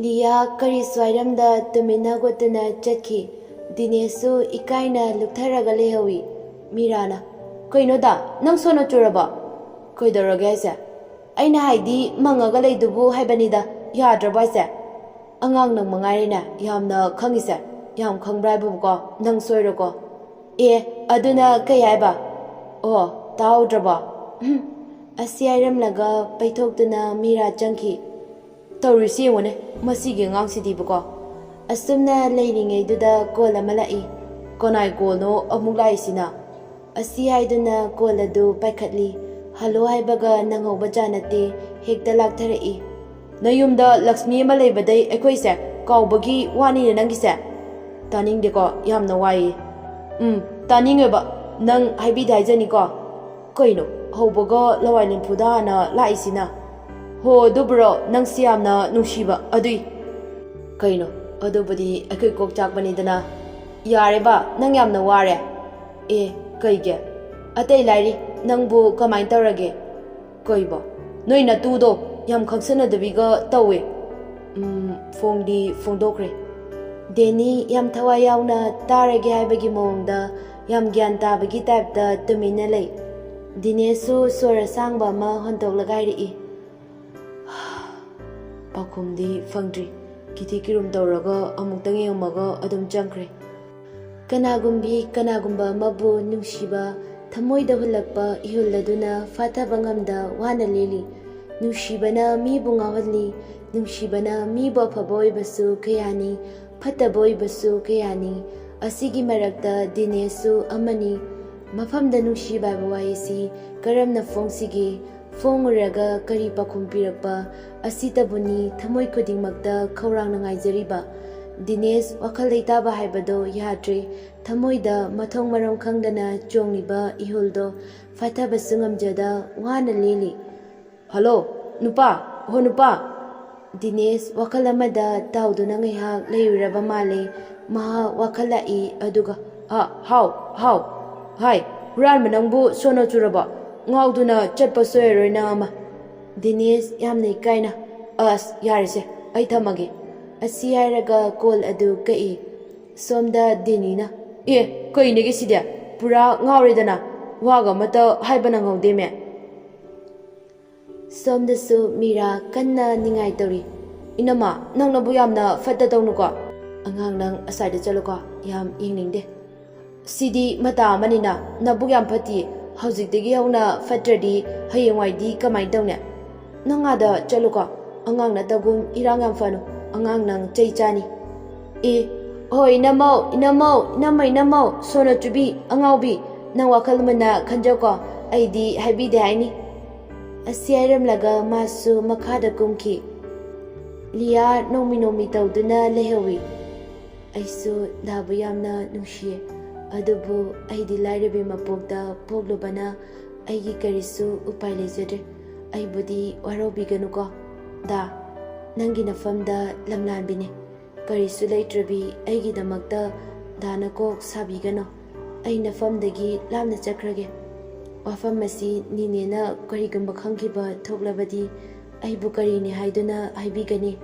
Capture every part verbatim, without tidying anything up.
Lia ꯀꯔꯤꯁꯨ ꯍꯥꯏꯔꯝꯗ ꯇꯨꯃꯤꯟꯅ ꯒꯣꯠꯇꯨꯅ ꯆꯠꯈꯤ꯫ ꯗꯤꯅꯦꯁꯁꯨ ꯏꯀꯥꯏꯅ ꯂꯨꯞꯊꯔꯒ ꯂꯩꯍꯧꯏ꯫ ꯃꯤꯔꯥꯅ, "ꯀꯩꯅꯣꯗ, ꯅꯪ ꯁꯣꯅꯣ ꯆꯨꯔꯕꯣ? ꯀꯩꯗꯧꯔꯒꯦ ꯍꯥꯏꯁꯦ? ꯑꯩꯅ ꯍꯥꯏꯗꯤ ꯃꯪꯉꯒ ꯂꯩꯗꯨꯕꯨ ꯍꯥꯏꯕꯅꯤꯗ, ꯌꯥꯗ꯭ꯔꯕꯣ ꯍꯥꯏꯁꯦ? ꯑꯉꯥꯡ ꯅꯪ ꯃꯉꯥꯏꯔꯦꯅꯦ ꯌꯥꯝꯅ ꯈꯪꯉꯤꯁꯦ꯫ ꯌꯥꯝ ꯈꯪꯕ꯭ꯔꯥ ꯍꯥꯏꯕꯕꯨꯀꯣ, ꯅꯪ ꯁꯣꯏꯔꯣꯀꯣ꯫ ꯑꯦ, ꯑꯗꯨꯅ ꯀꯩ ꯍꯥꯏꯕ? ꯑꯣ, ꯇꯥꯍꯧꯗ꯭ꯔꯕꯣ? ꯎꯝ, ꯑꯁꯤ ꯍꯥꯏꯔꯝꯂꯒ ꯄꯩꯊꯣꯛꯇꯨꯅ ꯃꯤꯔꯥ ꯆꯪꯈꯤ꯫ ꯇꯧꯔꯤꯁꯤ ꯌꯦꯡꯉꯨꯅꯦ, ꯃꯁꯤꯒꯤ ꯑꯉꯥꯡꯁꯤꯗꯤꯕꯀꯣ꯫ ꯑꯁꯨꯝꯅ ꯂꯩꯔꯤꯉꯩꯗꯨꯗ ꯀꯣꯜ ꯑꯃ ꯂꯥꯛꯏ꯫ ꯀꯅꯥꯏ ꯀꯣꯜꯅꯣ ꯑꯃꯨꯛ ꯂꯥꯛꯏꯁꯤꯅ? ꯑꯁꯤ ꯍꯥꯏꯗꯨꯅ ꯀꯣꯜ ꯑꯗꯨ ꯄꯥꯏꯈꯠꯂꯤ꯫ ꯍꯜꯂꯣ ꯍꯥꯏꯕꯒ ꯅꯪꯍꯧꯕ ꯖꯥꯠ ꯅꯠꯇꯦ, ꯍꯦꯛꯇ ꯂꯥꯛꯊꯔꯛꯏ꯫ "ꯅꯌꯨꯝꯗ ꯂꯛꯁꯃꯤ ꯑꯃ ꯂꯩꯕꯗꯩ ꯑꯩꯈꯣꯏꯁꯦ ꯀꯥꯎꯕꯒꯤ ꯋꯥꯅꯤꯅꯦ ꯅꯪꯒꯤꯁꯦ?" "ꯇꯥꯅꯤꯡꯗꯦꯀꯣ, ꯌꯥꯝꯅ ꯋꯥꯏꯌꯦ꯫" "ꯎꯝ, ꯇꯥꯅꯤꯡꯉꯦꯕ, ꯅꯪ ꯍꯥꯏꯕꯤꯗꯦ ꯍꯥꯏꯖꯅꯤꯀꯣ꯫ ꯀꯩꯅꯣ, ꯍꯧꯕꯒ ꯂꯋꯥꯏ ꯂꯦꯝꯐꯨꯗ ꯍꯥꯟꯅ ꯂꯥꯛꯏꯁꯤꯅ?" "ꯍꯣ, ꯑꯗꯨꯕꯨꯔꯣ, ꯅꯪꯁꯤ ꯌꯥꯝꯅ ꯅꯨꯡꯁꯤꯕ ꯑꯗꯨꯏ꯫" "ꯀꯩꯅꯣ, ꯑꯗꯨꯕꯨꯗꯤ ꯑꯩꯈꯣꯏ ꯀꯣꯛ ꯆꯥꯛꯄꯅꯤꯗꯅ꯫" "ꯌꯥꯔꯦꯕ, ꯅꯪ ꯌꯥꯝꯅ ꯋꯥꯔꯦ꯫" "ꯑꯦ, ꯀꯩꯒꯤ? ꯑꯇꯩ ꯂꯥꯏꯔꯤ, ꯅꯪꯕꯨ ꯀꯃꯥꯏꯅ ꯇꯧꯔꯒꯦ?" "ꯀꯩꯕꯣ? ꯅꯣꯏ ꯅꯇꯨꯗꯣ ꯌꯥꯝ ꯈꯪꯁꯟꯅꯗꯕꯤꯒ ꯇꯧꯋꯦ꯫" "ꯎꯝ, ꯐꯣꯡꯗꯤ ꯐꯣꯡꯗꯣꯛꯈ꯭ꯔꯦ꯫" ꯗꯦꯅꯤ ꯌꯥꯝ ꯊꯋꯥꯏ ꯌꯥꯎꯅ ꯇꯥꯔꯒꯦ ꯍꯥꯏꯕꯒꯤ ꯃꯑꯣꯡꯗ ꯌꯥꯝ ꯒ꯭ꯌꯥꯟ ꯇꯥꯕꯒꯤ ꯇꯥꯏꯞꯇ ꯇꯨꯃꯤꯟꯅ ꯂꯩ꯫ ꯗꯤꯅꯦꯁꯁꯨ ꯁꯣꯔ ꯑꯁꯥꯡꯕ ꯑꯃ ꯍꯣꯟꯗꯣꯛꯂꯒ ꯍꯥꯏꯔꯛꯏ, "ꯄꯥꯎꯈꯨꯝꯗꯤ ꯐꯪꯗ꯭ꯔꯤ꯫ ꯀꯤꯊꯤ ꯀꯤꯔꯨꯝ ꯇꯧꯔꯒ ꯑꯃꯨꯛꯇꯪ ꯌꯦꯡꯉꯝꯃꯒ ꯑꯗꯨꯝ ꯆꯪꯈ꯭ꯔꯦ꯫" ꯀꯅꯥꯒꯨꯝꯕꯤ ꯀꯅꯥꯒꯨꯝꯕ ꯑꯃꯕꯨ ꯅꯨꯡꯁꯤꯕ ꯊꯃꯣꯏꯗ ꯍꯨꯜꯂꯛꯄ ꯏꯍꯨꯜ ꯑꯗꯨꯅ ꯐꯥꯊꯕ ꯉꯝꯗ ꯋꯥꯅ ꯂꯦꯜꯂꯤ꯫ ꯅꯨꯡꯁꯤꯕꯅ ꯃꯤꯕꯨ ꯉꯥꯎꯍꯜꯂꯤ꯫ ꯅꯨꯡꯁꯤꯕꯅ ꯃꯤꯕꯨ ꯑꯐꯕ ꯑꯣꯏꯕꯁꯨ ꯀꯌꯥꯅꯤ, ꯐꯠꯇꯕ ꯑꯣꯏꯕꯁꯨ ꯀꯌꯥꯅꯤ꯫ ꯑꯁꯤꯒꯤ ꯃꯔꯛꯇ ꯗꯤꯅꯦꯁꯁꯨ ꯑꯃꯅꯤ꯫ ꯃꯐꯝꯗ ꯅꯨꯡꯁꯤꯕ ꯍꯥꯏꯕ ꯋꯥꯍꯩꯁꯤ ꯀꯔꯝꯅ ꯐꯣꯡꯁꯤꯒꯦ? ꯐꯣꯡꯉꯨꯔꯒ ꯀꯔꯤ ꯄꯥꯎꯈꯨꯝ ꯄꯤꯔꯛꯄ? ꯑꯁꯤꯇꯕꯨꯅꯤ ꯊꯃꯣꯏ ꯈꯨꯗꯤꯡꯃꯛꯇ ꯈꯧꯔꯥꯡꯅ ꯉꯥꯏꯖꯔꯤꯕ꯫ ꯗꯤꯅꯦꯁ ꯋꯥꯈꯜ ꯂꯩꯇꯥꯕ ꯍꯥꯏꯕꯗꯣ ꯌꯥꯗ꯭ꯔꯦ꯫ ꯊꯃꯣꯏꯗ ꯃꯊꯣꯡ ꯃꯔꯝ ꯈꯪꯗꯅ ꯆꯣꯡꯂꯤꯕ ꯏꯍꯨꯜꯗꯣ ꯐꯥꯊꯕꯁꯨ ꯉꯝꯖꯗ ꯋꯥꯅ ꯂꯦꯜꯂꯤ꯫ "ꯍꯜꯂꯣ, ꯅꯨꯄꯥ! ꯍꯣ, ꯅꯨꯄꯥ!" ꯗꯤꯅꯦꯁ ꯋꯥꯈꯜ ꯑꯃꯗ ꯇꯥꯎꯗꯨꯅ ꯉꯥꯏꯍꯥꯛ ꯂꯩꯔꯨꯔꯕ ꯃꯥꯜꯂꯦ꯫ ꯃꯍꯥꯛ ꯋꯥꯈꯜ ꯂꯥꯛꯏ, ꯑꯗꯨꯒ, "ꯍꯥ, ꯍꯥꯎ, ꯍꯥꯎ, ꯍꯥꯏ, ꯍꯨꯔꯥꯟꯕ ꯅꯪꯕꯨ ꯁꯣꯅꯣ ꯆꯨꯔꯕꯣ? ꯉꯥꯎꯗꯨꯅ ꯆꯠꯄ ꯁꯣꯏꯔꯔꯣꯏ ꯅꯪ ꯑꯃ꯫" ꯗꯤꯅꯦꯁ ꯌꯥꯝꯅ ꯏꯀꯥꯏꯅ, "ꯑꯁ, ꯌꯥꯔꯦꯁꯦ, ꯑꯩ ꯊꯝꯃꯒꯦ꯫ ꯑꯁꯤ ꯍꯥꯏꯔꯒ ꯀꯣꯜ ꯑꯗꯨ ꯀꯛꯏ꯫ ꯁꯣꯝꯗ ꯗꯦꯅꯤꯅ, "ꯑꯦ, ꯀꯩꯅꯦꯒꯦ ꯁꯤꯗꯤ? ꯄꯨꯔꯥ ꯉꯥꯎꯔꯦꯗꯅ꯫ ꯋꯥꯒ ꯑꯃꯠꯇ ꯍꯥꯏꯕ ꯅꯪꯍꯧꯗꯦꯃꯦ꯫" ꯁꯣꯝꯗꯁꯨ ꯃꯤꯔꯥ ꯀꯟꯅ ꯅꯤꯡꯉꯥꯏ ꯇꯧꯔꯤ꯫ "ꯏꯅꯝꯃ, ꯅꯪꯅꯕꯨ ꯌꯥꯝꯅ ꯐꯠꯇ ꯇꯧꯅꯨꯀꯣ꯫ ꯑꯉꯥꯡ, ꯅꯪ ꯑꯁ꯭ꯋꯥꯏꯗ ꯆꯠꯂꯨꯀꯣ, ꯌꯥꯝ ꯌꯦꯡꯅꯤꯡꯗꯦ꯫" "ꯁꯤꯗꯤ ꯃꯇꯥ ꯑꯃꯅꯤꯅ, ꯅꯕꯨꯛ ꯌꯥꯝ ꯐꯠꯇꯤ꯫ ꯍꯧꯖꯤꯛꯇꯒꯤ ꯍꯧꯅ ꯐꯠꯇ꯭ꯔꯗꯤ ꯍꯌꯦꯡꯋꯥꯏꯗꯤ ꯀꯃꯥꯏꯅ ꯇꯧꯅꯤ? ꯅꯪ ꯑꯥꯗ ꯆꯠꯂꯨꯀꯣ, ꯑꯉꯥꯡ ꯅꯠꯇꯒꯨꯝ ꯏꯔꯥꯡ ꯌꯥꯝ ꯐꯅꯨ꯫ ꯑꯉꯥꯡ, ꯅꯪ ꯆꯩ ꯆꯥꯅꯤ꯫" "ꯑꯦ, ꯍꯣꯏ ꯏꯅꯝꯃꯧ, ꯏꯅꯝꯃꯧ, ꯏꯅꯝꯃ, ꯏꯅꯝꯃꯧ, ꯁꯣꯅꯣꯆꯨꯕꯤ, ꯑꯉꯥꯎꯕꯤ, ꯅꯪ ꯋꯥꯈꯜ ꯃꯨꯟꯅ ꯈꯟꯖꯧꯀꯣ, ꯑꯩꯗꯤ ꯍꯥꯏꯕꯤꯗꯦ ꯍꯥꯏꯅꯤ꯫" ꯑꯁꯤ ꯍꯥꯏꯔꯝꯂꯒ ꯃꯥꯁꯨ ꯃꯈꯥꯗ ꯀꯨꯝꯈꯤ꯫ ꯂꯤꯌꯥ ꯅꯣꯡꯃꯤ ꯅꯣꯡꯃꯤ ꯇꯧꯗꯨꯅ ꯂꯩꯍꯧꯏ꯫ ꯑꯩꯁꯨ ꯗꯥꯕꯨ ꯌꯥꯝꯅ ꯅꯨꯡꯁꯤꯌꯦ, ꯑꯗꯨꯕꯨ ꯑꯩꯗꯤ ꯂꯥꯏꯔꯕꯤ ꯃꯄꯣꯛꯇ ꯄꯣꯛꯂꯨꯕꯅ ꯑꯩꯒꯤ ꯀꯔꯤꯁꯨ ꯎꯄꯥꯏ ꯂꯩꯖꯗ꯭ꯔꯦ꯫ ꯑꯩꯕꯨꯗꯤ ꯋꯥꯔꯧꯕꯤꯒꯅꯨꯀꯣ ꯗꯥ, ꯅꯪꯒꯤ ꯅꯐꯝꯗ ꯂꯝꯂꯥꯟꯕꯤꯅꯦ꯫ ꯀꯔꯤꯁꯨ ꯂꯩꯇ꯭ꯔꯕꯤ ꯑꯩꯒꯤꯗꯃꯛꯇ ꯗꯥꯅ ꯀꯣꯛ ꯁꯥꯕꯤꯒꯅꯨ꯫ ꯑꯩ ꯅꯐꯝꯗꯒꯤ ꯂꯥꯞꯅ ꯆꯠꯈ꯭ꯔꯒꯦ꯫ ꯋꯥꯐꯝ ꯑꯁꯤ ꯅꯤꯅꯦꯅ ꯀꯔꯤꯒꯨꯝꯕ ꯈꯪꯈꯤꯕ ꯊꯣꯛꯂꯕꯗꯤ ꯑꯩꯕꯨ ꯀꯔꯤꯅꯤ ꯍꯥꯏꯗꯨꯅ ꯍꯥꯏꯕꯤꯒꯅꯤ?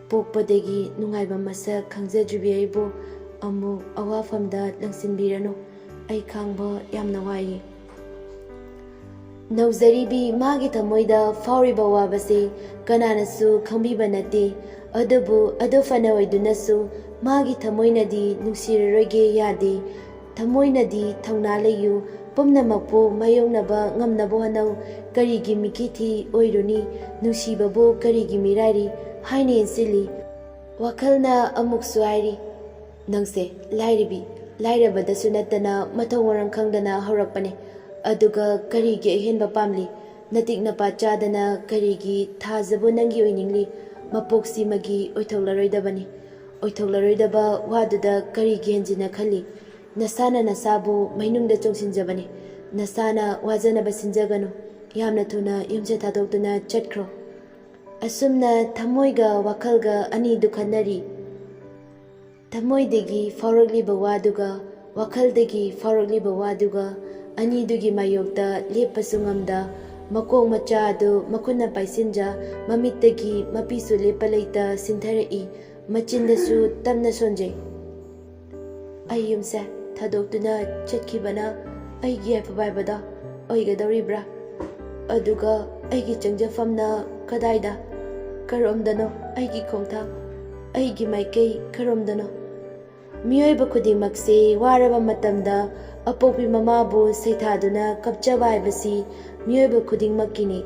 ꯄꯣꯛꯄꯗꯒꯤ ꯅꯨꯡꯉꯥꯏꯕ ꯃꯁꯛ ꯈꯪꯖꯗ꯭ꯔꯤꯕꯤ ꯑꯩꯕꯨ ꯑꯃꯨꯛ ꯑꯋꯥꯐꯝꯗ ꯂꯪꯁꯤꯟꯕꯤꯔꯅꯨ꯫ ꯑꯩ ꯈꯥꯡꯕ ꯌꯥꯝꯅ ꯋꯥꯏꯌꯦ꯫ ꯅꯧꯖꯔꯤꯕꯤ ꯃꯥꯒꯤ ꯊꯃꯣꯏꯗ ꯐꯥꯎꯔꯤꯕ ꯋꯥꯕꯁꯤ ꯀꯅꯥꯅꯁꯨ ꯈꯪꯕꯤꯕ ꯅꯠꯇꯦ꯫ ꯑꯗꯨꯕꯨ ꯑꯗꯨ ꯐꯅ ꯑꯣꯏꯗꯨꯅꯁꯨ ꯃꯥꯒꯤ ꯊꯃꯣꯏꯅꯗꯤ ꯅꯨꯡꯁꯤꯔꯔꯣꯏꯒꯦ ꯌꯥꯗꯦ꯫ ꯊꯃꯣꯏꯅꯗꯤ ꯊꯧꯅꯥ ꯂꯩꯌꯨ, ꯄꯨꯝꯅꯃꯛꯄꯨ ꯃꯥꯌꯣꯛꯅꯕ ꯉꯝꯅꯕ ꯍꯣꯠꯅꯧ꯫ ꯀꯔꯤꯒꯤ ꯃꯤꯀꯤꯊꯤ ꯑꯣꯏꯔꯨꯅꯤ? ꯅꯨꯡꯁꯤꯕꯕꯨ ꯀꯔꯤꯒꯤ ꯃꯤꯔꯥꯏꯔꯤ ꯍꯥꯏꯅ ꯏꯟꯁꯤꯜꯂꯤ꯫ ꯋꯥꯈꯜꯅ ꯑꯃꯨꯛꯁꯨ ꯍꯥꯏꯔꯤ, "ꯅꯪꯁꯦ ꯂꯥꯏꯔꯕꯤ, ꯂꯥꯏꯔꯕꯗꯁꯨ ꯅꯠꯇꯅ ꯃꯊꯧ ꯃꯔꯝ ꯈꯪꯗꯅ ꯍꯧꯔꯛꯄꯅꯦ꯫ ꯑꯗꯨꯒ ꯀꯔꯤꯒꯤ ꯑꯍꯦꯟꯕ ꯄꯥꯝꯂꯤ? ꯅꯇꯤꯛ ꯅꯄꯥ ꯆꯥꯗꯅ ꯀꯔꯤꯒꯤ ꯊꯥꯖꯕꯨ ꯅꯪꯒꯤ ꯑꯣꯏꯅꯤꯡꯂꯤ? ꯃꯄꯣꯛꯁꯤꯃꯒꯤ ꯑꯣꯏꯊꯣꯛꯂꯔꯣꯏꯗꯕꯅꯤ꯫ ꯑꯣꯏꯊꯣꯛꯂꯔꯣꯏꯗꯕ ꯋꯥꯗꯨꯗ ꯀꯔꯤꯒꯤ ꯍꯦꯟꯖꯤꯟꯅ ꯈꯜꯂꯤ? ꯅꯁꯥꯅ ꯅꯁꯥꯕꯨ ꯃꯩꯅꯨꯡꯗ ꯆꯣꯡꯁꯤꯟꯖꯕꯅꯤ꯫ ꯅꯁꯥꯅ ꯋꯥꯖꯅꯕ ꯁꯤꯟꯖꯒꯅꯨ꯫ ꯌꯥꯝꯅ ꯊꯨꯅ ꯌꯨꯝꯁꯦ ꯊꯥꯗꯣꯛꯇꯨꯅ ꯆꯠꯈ꯭ꯔꯣ꯫" ꯑꯁꯨꯝꯅ ꯊꯃꯣꯏꯒ ꯋꯥꯈꯜꯒ ꯑꯅꯤꯗꯨ ꯈꯠꯅꯔꯤ꯫ ꯊꯃꯣꯏꯗꯒꯤ ꯐꯥꯎꯔꯛꯂꯤꯕ ꯋꯥꯗꯨꯒ ꯋꯥꯈꯜꯗꯒꯤ ꯐꯥꯎꯔꯛꯂꯤꯕ ꯋꯥꯗꯨꯒ ꯑꯅꯤꯗꯨꯒꯤ ꯃꯥꯌꯣꯛꯇ ꯂꯦꯞꯄꯁꯨ ꯉꯝꯗ, ꯃꯀꯣꯛ ꯃꯆꯥ ꯑꯗꯨ ꯃꯈꯨꯠꯅ ꯄꯥꯏꯁꯤꯟꯖ, ꯃꯃꯤꯠꯇꯒꯤ ꯃꯄꯤꯁꯨ ꯂꯦꯞꯄ ꯂꯩꯇ ꯁꯤꯟꯊꯔꯛꯏ, ꯃꯆꯤꯟꯗꯁꯨ ꯇꯞꯅ ꯁꯣꯟꯖꯩ꯫ "ꯑꯩ ꯌꯨꯝꯁꯦ ꯊꯥꯗꯣꯛꯇꯨꯅ ꯆꯠꯈꯤꯕꯅ ꯑꯩꯒꯤ ꯌꯥꯏꯐꯕ ꯍꯥꯏꯕꯗꯣ ꯑꯣꯏꯒꯗꯧꯔꯤꯕ꯭ꯔꯥ? ꯑꯗꯨꯒ ꯑꯩꯒꯤ ꯆꯪꯖꯐꯝꯅ ꯀꯗꯥꯏꯗ? ꯀꯔꯣꯝꯗꯅꯣ ꯑꯩꯒꯤ ꯈꯣꯡꯊꯥꯡ? ꯑꯩꯒꯤ ꯃꯥꯏꯀꯩ ꯀꯔꯣꯝꯗꯅꯣ?" ꯃꯤꯑꯣꯏꯕ ꯈꯨꯗꯤꯡꯃꯛꯁꯦ ꯋꯥꯔꯕ ꯃꯇꯝꯗ ꯑꯄꯣꯛꯄꯤ ꯃꯃꯥꯕꯨ ꯁꯩꯊꯥꯗꯨꯅ ꯀꯞꯆꯕ ꯍꯥꯏꯕꯁꯤ ꯃꯤꯑꯣꯏꯕ ꯈꯨꯗꯤꯡꯃꯛꯀꯤꯅꯤ꯫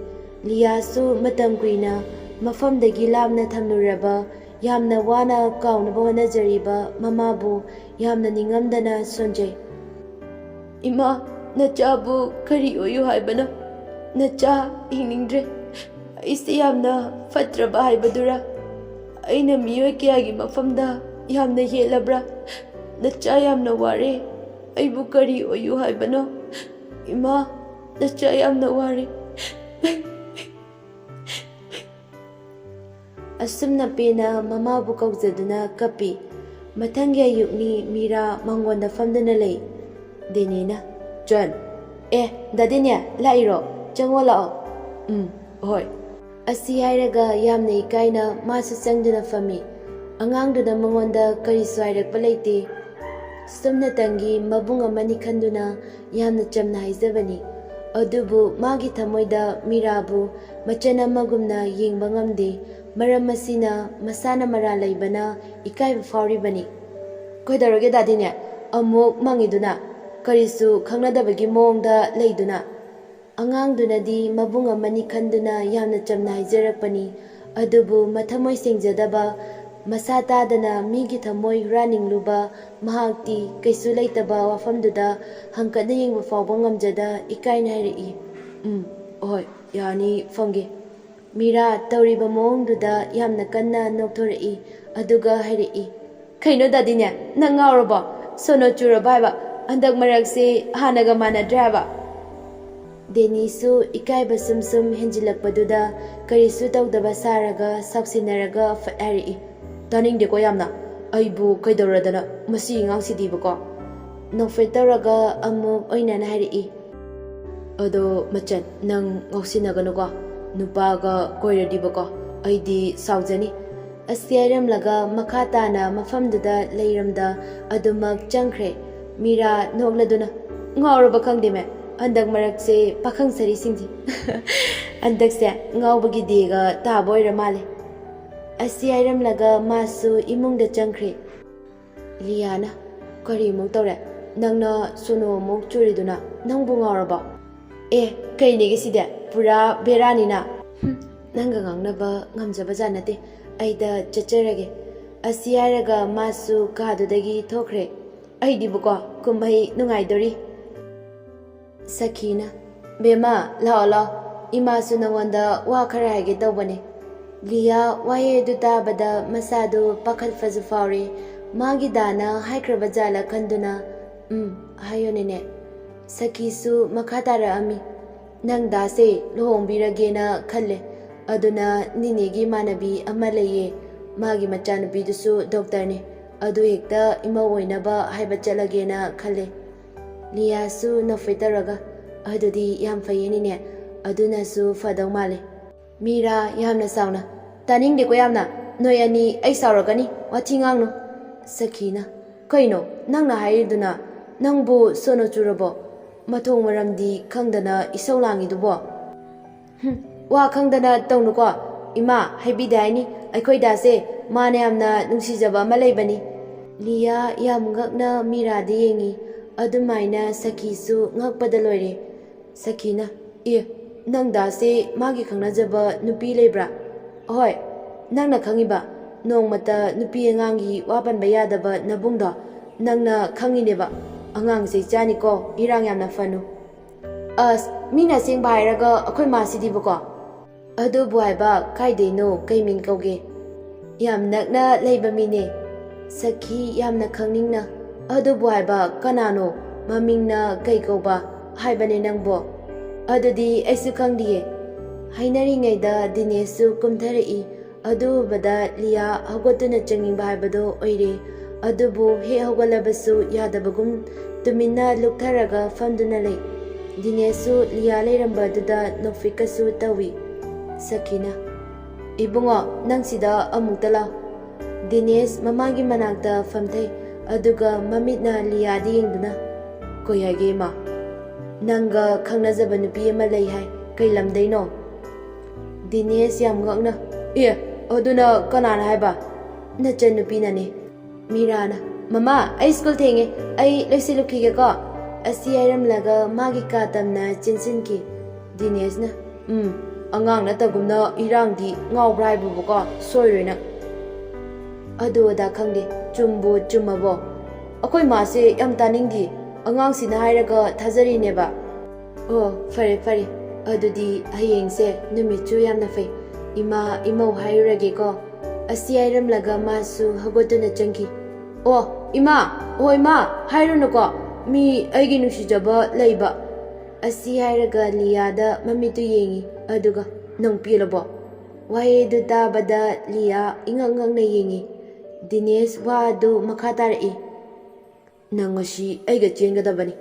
ꯂꯤꯌꯥꯁꯨ ꯃꯇꯝ ꯀꯨꯏꯅ ꯃꯐꯝꯗꯒꯤ ꯂꯥꯞꯅ ꯊꯝꯂꯨꯔꯕ, ꯌꯥꯝꯅ ꯋꯥꯅ ꯀꯥꯎꯅꯕ ꯍꯣꯠꯅꯖꯔꯤꯕ ꯃꯃꯥꯕꯨ ꯌꯥꯝꯅ ꯅꯤꯡꯉꯝꯗꯅ ꯁꯣꯟꯖꯩ꯫ "ꯏꯃꯥ, ꯅꯆꯥꯕꯨ ꯀꯔꯤ ꯑꯣꯏꯌꯨ ꯍꯥꯏꯕꯅꯣ? ꯅꯆꯥ ꯍꯤꯡꯅꯤꯡꯗ꯭ꯔꯦ꯫ ꯑꯩꯁꯦ ꯌꯥꯝꯅ ꯐꯠꯇ꯭ꯔꯕ ꯍꯥꯏꯕꯗꯨꯔꯥ? ꯑꯩꯅ ꯃꯤꯑꯣꯏ ꯀꯌꯥꯒꯤ ꯃꯐꯝꯗ ꯌꯥꯝꯅ ꯍꯦꯜꯂꯕ꯭ꯔꯥ? ꯅꯆꯥ ꯌꯥꯝꯅ ꯋꯥꯔꯦ꯫ ꯑꯩꯕꯨ ꯀꯔꯤ ꯑꯣꯏꯌꯨ ꯍꯥꯏꯕꯅꯣ? ꯏꯃꯥ, ꯅꯆꯥ ꯌꯥꯝꯅ ꯋꯥꯔꯦ꯫" ꯑꯁꯨꯝꯅ ꯄꯦꯅ ꯃꯃꯥꯕꯨ ꯀꯧꯖꯗꯨꯅ ꯀꯞꯄꯤ꯫ ꯃꯊꯪꯒꯤ ꯑꯌꯨꯛꯅꯤ, ꯃꯤꯔꯥ ꯃꯉꯣꯟꯗ ꯐꯝꯗꯨꯅ ꯂꯩ꯫ ꯗꯦꯅꯤꯅ, "ꯖꯣꯟ, ꯑꯦ, ꯗꯥꯗꯤꯅꯦ, ꯂꯥꯛꯏꯔꯣ? ꯆꯪꯉꯣ ꯂꯥꯛꯑꯣ꯫" "ꯎꯝ, ꯍꯣꯏ꯫" ꯑꯁꯤ ꯍꯥꯏꯔꯒ ꯌꯥꯝꯅ ꯏꯀꯥꯏꯅ ꯃꯥꯁꯨ ꯆꯪꯗꯨꯅ ꯐꯝꯃꯤ꯫ ꯑꯉꯥꯡꯗꯨꯅ ꯃꯉꯣꯟꯗ ꯀꯔꯤꯁꯨ ꯍꯥꯏꯔꯛꯄ ꯂꯩꯇꯦ꯫ ꯁꯨꯝꯅꯇꯪꯒꯤ ꯃꯕꯨꯡ ꯑꯃꯅꯤ ꯈꯟꯗꯨꯅ ꯌꯥꯝꯅ ꯆꯝꯅ ꯍꯥꯏꯖꯕꯅꯤ꯫ ꯑꯗꯨꯕꯨ ꯃꯥꯒꯤ ꯊꯃꯣꯏꯗ ꯃꯤꯔꯥꯕꯨ ꯃꯆꯟ ꯑꯃꯒꯨꯝꯅ ꯌꯦꯡꯕ ꯉꯝꯗꯦ꯫ ꯃꯔꯝ ꯑꯁꯤꯅ ꯃꯁꯥꯅ ꯃꯔꯥꯜ ꯂꯩꯕꯅ ꯏꯀꯥꯏꯕ ꯐꯥꯎꯔꯤꯕꯅꯤ꯫ "ꯀꯩꯗꯧꯔꯒꯦ ꯗꯥꯗꯤꯅꯦ? ꯑꯃꯨꯛ ꯃꯪꯉꯤꯗꯨꯅ? ꯀꯔꯤꯁꯨ ꯈꯪꯅꯗꯕꯒꯤ ꯃꯑꯣꯡꯗ ꯂꯩꯗꯨꯅ?" ꯑꯉꯥꯡꯗꯨꯅꯗꯤ ꯃꯕꯨꯡ ꯑꯃꯅꯤ ꯈꯟꯗꯨꯅ ꯌꯥꯝꯅ ꯆꯝꯅ ꯍꯥꯏꯖꯔꯛꯄꯅꯤ꯫ ꯑꯗꯨꯕꯨ ꯃꯊꯃꯣꯏ ꯁꯦꯡꯖꯗꯕ, ꯃꯁꯥ ꯇꯥꯗꯅ ꯃꯤꯒꯤ ꯊꯃꯣꯏ ꯍꯨꯔꯥꯟꯅꯤꯡꯂꯨꯕ ꯃꯍꯥꯛꯇꯤ ꯀꯩꯁꯨ ꯂꯩꯇꯕ ꯋꯥꯐꯝꯗꯨꯗ ꯍꯪꯀꯠꯅ ꯌꯦꯡꯕ ꯐꯥꯎꯕ ꯉꯝꯖꯗ ꯏꯀꯥꯏꯅ ꯍꯥꯏꯔꯛꯏ, "ꯎꯝ, ꯍꯣꯏ, ꯌꯥꯅꯤ, ꯐꯝꯒꯦ꯫" ꯃꯤꯔꯥ ꯇꯧꯔꯤꯕ ꯃꯑꯣꯡꯗꯨꯗ ꯌꯥꯝꯅ ꯀꯟꯅ ꯅꯣꯛꯊꯣꯔꯛꯏ꯫ ꯑꯗꯨꯒ ꯍꯥꯏꯔꯛꯏ, "ꯀꯩꯅꯣ ꯗꯥꯗꯤꯅꯦ, ꯅꯪ ꯉꯥꯎꯔꯕꯣ? ꯁꯣꯅꯣ ꯆꯨꯔꯕ ꯍꯥꯏꯕ? ꯍꯟꯗꯛ ꯃꯔꯛꯁꯤ ꯍꯥꯟꯅꯒ ꯃꯥꯟꯅꯗ꯭ꯔꯦ ꯍꯥꯏꯕ?" ꯗꯦꯅꯤꯁꯁꯨ ꯏꯀꯥꯏꯕ ꯁꯨꯝ ꯁꯨꯝ ꯍꯦꯟꯖꯤꯜꯂꯛꯄꯗꯨꯗ ꯀꯔꯤꯁꯨ ꯇꯧꯗꯕ ꯁꯥꯔꯒ ꯁꯥꯎꯁꯤꯟꯅꯔꯒ ꯐꯠ ꯍꯥꯏꯔꯛꯏ, "ꯇꯥꯅꯤꯡꯗꯦꯀꯣ ꯌꯥꯝꯅ꯫ ꯑꯩꯕꯨ ꯀꯩꯗꯧꯔꯗꯅ ꯃꯁꯤ ꯑꯉꯥꯡꯁꯤꯗꯤꯕꯀꯣ?" ꯅꯣꯛꯐꯦꯠ ꯇꯧꯔꯒ ꯑꯃꯨꯛ ꯑꯣꯏꯅꯅ ꯍꯥꯏꯔꯛꯏ, ꯑꯗꯣ ꯃꯆꯟ, ꯅꯪ ꯉꯥꯎꯁꯤꯟꯅꯒꯅꯨꯀꯣ, ꯅꯨꯄꯥꯒ ꯀꯣꯏꯔꯗꯤꯕꯀꯣ ꯑꯩꯗꯤ ꯁꯥꯎꯖꯅꯤ꯫ ꯑꯁꯤ ꯍꯥꯏꯔꯝꯂꯒ ꯃꯈꯥ ꯇꯥꯅ ꯃꯐꯝꯗꯨꯗ ꯂꯩꯔꯝꯗ ꯑꯗꯨꯃꯛ ꯆꯪꯈ꯭ꯔꯦ꯫ ꯃꯤꯔꯥ ꯅꯣꯛꯂꯗꯨꯅ, "ꯉꯥꯎꯔꯕ ꯈꯪꯗꯦ ꯃꯦꯝ, ꯍꯟꯗꯛ ꯃꯔꯛꯁꯦ ꯄꯥꯈꯪ ꯁꯥꯔꯤꯁꯤꯡꯁꯦ ꯍꯟꯗꯛꯁꯦ ꯉꯥꯎꯕꯒꯤ ꯗꯦꯒ ꯇꯥꯕ ꯑꯣꯏꯔ ꯃꯥꯜꯂꯦ"꯫ ꯑꯁꯤ ꯍꯥꯏꯔꯝꯂꯒ ꯃꯥꯁꯨ ꯏꯃꯨꯡꯗ ꯆꯪꯈ꯭ꯔꯦ꯫ ꯂꯤꯌꯥꯅ, "ꯀꯔꯤꯃꯨꯛ ꯇꯧꯔꯦ? ꯅꯪꯅ ꯁꯣꯅꯣ ꯑꯃꯨꯛ ꯆꯨꯔꯤꯗꯨꯅ ꯅꯪꯕꯨ ꯉꯥꯎꯔꯕꯣ?" "ꯑꯦ, ꯀꯩꯅꯦꯒꯦ ꯁꯤꯗꯤ? ꯄꯨꯔꯥ ꯕꯦꯔꯥꯅꯤꯅ"꯫ "ꯍꯨꯝ, ꯅꯪꯒ ꯉꯥꯡꯅꯕ ꯉꯝꯖꯕꯖꯥꯠ ꯅꯠꯇꯦ꯫ ꯑꯩꯗ ꯆꯠꯆꯔꯒꯦ"꯫ ꯑꯁꯤ ꯍꯥꯏꯔꯒ ꯃꯥꯁꯨ ꯀꯥꯗꯨꯗꯒꯤ ꯊꯣꯛꯈ꯭ꯔꯦ꯫ "ꯑꯩꯗꯤꯕꯀꯣ ꯀꯨꯝꯍꯩ ꯅꯨꯡꯉꯥꯏꯗꯣꯔꯤ"꯫ ꯁꯈꯤꯅ, "ꯕꯦꯝꯃ, ꯂꯥꯛꯑꯣ, ꯂꯥꯛꯑꯣ꯫ ꯏꯃꯥꯁꯨ ꯅꯉꯣꯟꯗ ꯋꯥ ꯈꯔ ꯍꯥꯏꯒꯦ ꯇꯧꯕꯅꯦ"꯫ ꯂꯤꯌꯥ ꯋꯥꯍꯩ ꯑꯗꯨ ꯇꯥꯕꯗ ꯃꯁꯥꯗꯨ ꯄꯥꯈꯠꯄꯁꯨ ꯐꯥꯎꯔꯦ꯫ ꯃꯥꯒꯤ ꯗꯥꯅ ꯍꯥꯏꯈ꯭ꯔꯕ ꯖꯥꯠꯂ ꯈꯟꯗꯨꯅ, "ꯎꯝ, ꯍꯥꯏꯌꯣ ꯅꯦꯅꯦ"꯫ ꯁꯈꯤꯁꯨ ꯃꯈꯥ ꯇꯥꯔꯛꯑꯝꯃꯤ, "ꯅꯪ ꯗꯥꯁꯦ ꯂꯨꯍꯣꯡꯕꯤꯔꯒꯦꯅ ꯈꯜꯂꯦ꯫ ꯑꯗꯨꯅ ꯅꯤꯅꯦꯒꯤ ꯏꯃꯥꯟꯅꯕꯤ ꯑꯃ ꯂꯩꯌꯦ, ꯃꯥꯒꯤ ꯃꯆꯥꯅꯨꯄꯤꯗꯨꯁꯨ ꯗꯣꯛꯇꯔꯅꯦ꯫ ꯑꯗꯨ ꯍꯦꯛꯇ ꯏꯃꯧ ꯑꯣꯏꯅꯕ ꯍꯥꯏꯕ ꯆꯠꯂꯒꯦꯅ ꯈꯜꯂꯦ"꯫ ꯂꯤꯌꯥꯁꯨ ꯅꯣꯛꯐꯦꯠ ꯇꯧꯔꯒ, "ꯑꯗꯨꯗꯤ ꯌꯥꯝ ꯐꯩꯌꯦ ꯅꯤꯅꯦ, ꯑꯗꯨꯅꯁꯨ ꯐꯗꯧ ꯃꯥꯜꯂꯦ"꯫ ꯃꯤꯔꯥ ꯌꯥꯝꯅ ꯆꯥꯎꯅ, "ꯇꯥꯅꯤꯡꯗꯦꯀꯣ ꯌꯥꯝꯅ, ꯅꯣꯏ ꯑꯅꯤ ꯑꯩ ꯁꯥꯎꯔꯛꯀꯅꯤ, ꯋꯥꯊꯤ ꯉꯥꯡꯅꯨ"꯫ ꯁꯈꯤꯅ, "ꯀꯩꯅꯣ ꯅꯪꯅ ꯍꯥꯏꯔꯤꯗꯨꯅ? ꯅꯪꯕꯨ ꯁꯣꯅꯣ ꯆꯨꯔꯕꯣ? ꯃꯊꯣꯡ ꯃꯔꯝꯗꯤ ꯈꯪꯗꯅ ꯏꯁꯧ ꯂꯥꯡꯉꯤꯗꯨꯕꯣ"꯫ "ꯍꯨꯝ, ꯋꯥ ꯈꯪꯗꯅ ꯇꯧꯅꯨꯀꯣ꯫ ꯏꯃꯥ, ꯍꯥꯏꯕꯤꯗꯦ ꯍꯥꯏꯅꯤ, ꯑꯩꯈꯣꯏ ꯗꯥꯁꯦ ꯃꯥꯅ ꯌꯥꯝꯅ ꯅꯨꯡꯁꯤꯖꯕ ꯑꯃ ꯂꯩꯕꯅꯤ"꯫ ꯂꯤꯌꯥ ꯌꯥꯝ ꯉꯛꯅ ꯃꯤꯔꯥꯗ ꯌꯦꯡꯉꯤ꯫ ꯑꯗꯨꯃꯥꯏꯅ ꯁꯈꯤꯁꯨ ꯉꯛꯄꯗ ꯂꯣꯏꯔꯦ꯫ ꯁꯈꯤꯅ, "ꯑꯦ, ꯅꯪ ꯗꯥꯁꯦ ꯃꯥꯒꯤ ꯈꯪꯅꯖꯕ ꯅꯨꯄꯤ ꯂꯩꯕ꯭ꯔꯥ?" "ꯑꯍꯣꯏ, ꯅꯪꯅ ꯈꯪꯉꯤꯕ? ꯅꯣꯡꯃꯇ ꯅꯨꯄꯤ ꯑꯉꯥꯡꯒꯤ ꯋꯥ ꯄꯟꯕ ꯌꯥꯗꯕ ꯅꯕꯨꯡꯗꯣ ꯅꯪꯅ ꯈꯪꯉꯤꯅꯦꯕ꯫ ꯑꯉꯥꯡ ꯆꯩ ꯆꯥꯅꯤꯀꯣ, ꯏꯔꯥꯡ ꯌꯥꯝꯅ ꯐꯅꯨ"꯫ "ꯑꯁ, ꯃꯤꯅ ꯑꯁꯦꯡꯕ ꯍꯥꯏꯔꯒ ꯑꯩꯈꯣꯏ ꯃꯥꯁꯤꯗꯤꯕꯀꯣ"꯫ "ꯑꯗꯨꯕꯨ ꯍꯥꯏꯕ, ꯀꯥꯏꯗꯩꯅꯣ? ꯀꯩ ꯃꯤꯡ ꯀꯧꯒꯦ?" "ꯌꯥꯝ ꯅꯛꯅ ꯂꯩꯕ ꯃꯤꯅꯦ"꯫ ꯁꯈꯤ ꯌꯥꯝꯅ ꯈꯪꯅꯤꯡꯅ, "ꯑꯗꯨꯕꯨ ꯍꯥꯏꯕ, ꯀꯅꯥꯅꯣ? ꯃꯃꯤꯡꯅ ꯀꯩ ꯀꯧꯕ ꯍꯥꯏꯕꯅꯦ ꯅꯪꯕꯣ?" "ꯑꯗꯨꯗꯤ ꯑꯩꯁꯨ ꯈꯪꯗꯤꯌꯦ"꯫ ꯍꯥꯏꯅꯔꯤꯉꯩꯗ ꯗꯤꯅꯦꯁꯁꯨ ꯀꯨꯝꯊꯔꯛꯏ꯫ ꯑꯗꯨ ꯎꯕꯗ ꯂꯤꯌꯥ ꯍꯧꯒꯠꯇꯨꯅ ꯆꯪꯅꯤꯡꯕ ꯍꯥꯏꯕꯗꯣ ꯑꯣꯏꯔꯦ꯫ ꯑꯗꯨꯕꯨ ꯍꯦꯛ ꯍꯧꯒꯠꯂꯕꯁꯨ ꯌꯥꯗꯕꯒꯨꯝ ꯇꯨꯃꯤꯟꯅ ꯂꯨꯞꯊꯔꯒ ꯐꯝꯗꯨꯅ ꯂꯩ꯫ ꯗꯤꯅꯦꯁꯁꯨ ꯂꯤꯌꯥ ꯂꯩꯔꯝꯕꯗꯨꯗ ꯅꯣꯛꯐꯦꯠꯀꯁꯨ ꯇꯧꯏ꯫ ꯁꯈꯤꯅ, "ꯏꯕꯨꯡꯉꯣ, ꯅꯪ ꯁꯤꯗ ꯑꯃꯨꯛꯇ ꯂꯥꯎ꯫" ꯗꯤꯅꯦꯁ ꯃꯃꯥꯒꯤ ꯃꯅꯥꯛꯇ ꯐꯝꯊꯩ, ꯑꯗꯨꯒ ꯃꯃꯤꯠꯅ ꯂꯤꯌꯥꯗ ꯌꯦꯡꯗꯨꯅ, "ꯀꯩ ꯍꯥꯏꯒꯦ, ꯏꯃꯥ?" "ꯅꯪꯒ ꯈꯪꯅꯖꯕ ꯅꯨꯄꯤ ꯑꯃ ꯂꯩ ꯍꯥꯏ, ꯀꯩ ꯂꯝꯗꯩꯅꯣ?" ꯗꯤꯅꯦꯁ ꯌꯥꯝ ꯉꯛꯅ, "ꯑꯦ, ꯑꯗꯨꯅ ꯀꯅꯥꯅ ꯍꯥꯏꯕ?" "ꯅꯆꯟꯅꯨꯄꯤꯅꯅꯦ꯫" ꯃꯤꯔꯥꯅ, "ꯃꯃꯥ, ꯑꯩ ꯁ꯭ꯀꯨꯜ ꯊꯦꯡꯉꯦ, ꯑꯩ ꯂꯣꯏꯁꯤꯜꯂꯨꯈꯤꯒꯦꯀꯣ꯫" ꯑꯁꯤ ꯍꯥꯏꯔꯝꯂꯒ ꯃꯥꯒꯤ ꯀꯥ ꯇꯝꯅ ꯆꯦꯟꯁꯤꯟꯈꯤ꯫ ꯗꯤꯅꯦꯁꯅ, "ꯎꯝ, ꯑꯉꯥꯡ ꯅꯠꯇꯒꯨꯝꯅ ꯏꯔꯥꯡꯗꯤ ꯉꯥꯎꯕ꯭ꯔꯥ ꯍꯥꯏꯕꯕꯨꯀꯣ, ꯁꯣꯏꯔꯣꯏ ꯅꯪ꯫" ꯑꯗꯨ ꯑꯗꯥ ꯈꯪꯗꯦ, ꯆꯨꯝꯕꯨ ꯆꯨꯝꯃꯕꯣ? ꯑꯩꯈꯣꯏ ꯃꯥꯁꯦ ꯌꯥꯝ ꯇꯥꯅꯤꯡꯗꯦ, ꯑꯉꯥꯡꯁꯤꯅ ꯍꯥꯏꯔꯒ ꯊꯥꯖꯔꯤꯅꯦꯕ꯫ ꯑꯣ, ꯐꯔꯦ ꯐꯔꯦ, ꯑꯗꯨꯗꯤ ꯍꯌꯦꯡꯁꯦ ꯅꯨꯃꯤꯠꯁꯨ ꯌꯥꯝꯅ ꯐꯩ, ꯏꯃꯥ ꯏꯃꯧ ꯍꯥꯏꯔꯨꯔꯒꯦꯀꯣ꯫ ꯑꯁꯤ ꯍꯥꯏꯔꯝꯂꯒ ꯃꯥꯁꯨ ꯍꯧꯒꯠꯇꯨꯅ ꯆꯪꯈꯤ꯫ "ꯑꯣ ꯏꯃꯥ, ꯑꯣ ꯏꯃꯥ, ꯍꯥꯏꯔꯨꯅꯨꯀꯣ, ꯃꯤ ꯑꯩꯒꯤ ꯅꯨꯡꯁꯤꯖꯕ ꯂꯩꯕ꯫" ꯑꯁꯤ ꯍꯥꯏꯔꯒ ꯂꯤꯌꯥꯗ ꯃꯃꯤꯠꯇꯨ ꯌꯦꯡꯉꯤ, ꯑꯗꯨꯒ, "ꯅꯪ ꯄꯦꯜꯂꯕꯣ?" ꯋꯥꯍꯩ ꯑꯗꯨ ꯇꯥꯕꯗ ꯂꯤꯌꯥ ꯏꯉꯛ ꯉꯛꯅ ꯌꯦꯡꯉꯤ꯫ ꯗꯤꯅꯦꯁ ꯋꯥ ꯑꯗꯨ ꯃꯈꯥ ꯇꯥꯔꯛꯏ꯫ "ꯅꯪ ꯉꯁꯤ ꯑꯩꯒ ꯆꯦꯟꯒꯗꯕꯅꯤ꯫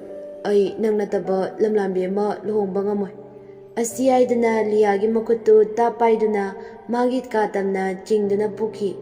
ꯑꯩ ꯅꯪ ꯅꯠꯇꯕ ꯂꯝꯂꯥꯟꯕꯤ ꯑꯃ ꯂꯨꯍꯣꯡꯕ ꯉꯝꯃꯣꯏ꯫" ꯑꯁꯤ ꯍꯥꯏꯗꯨꯅ ꯂꯤꯌꯥꯒꯤ ꯃꯈꯨꯠꯇꯨ ꯇꯥꯞ ꯄꯥꯏꯗꯨꯅ ꯃꯥꯒꯤ ꯀꯥ ꯇꯝꯅ ꯆꯤꯡꯗꯨꯅ ꯄꯨꯈꯤ꯫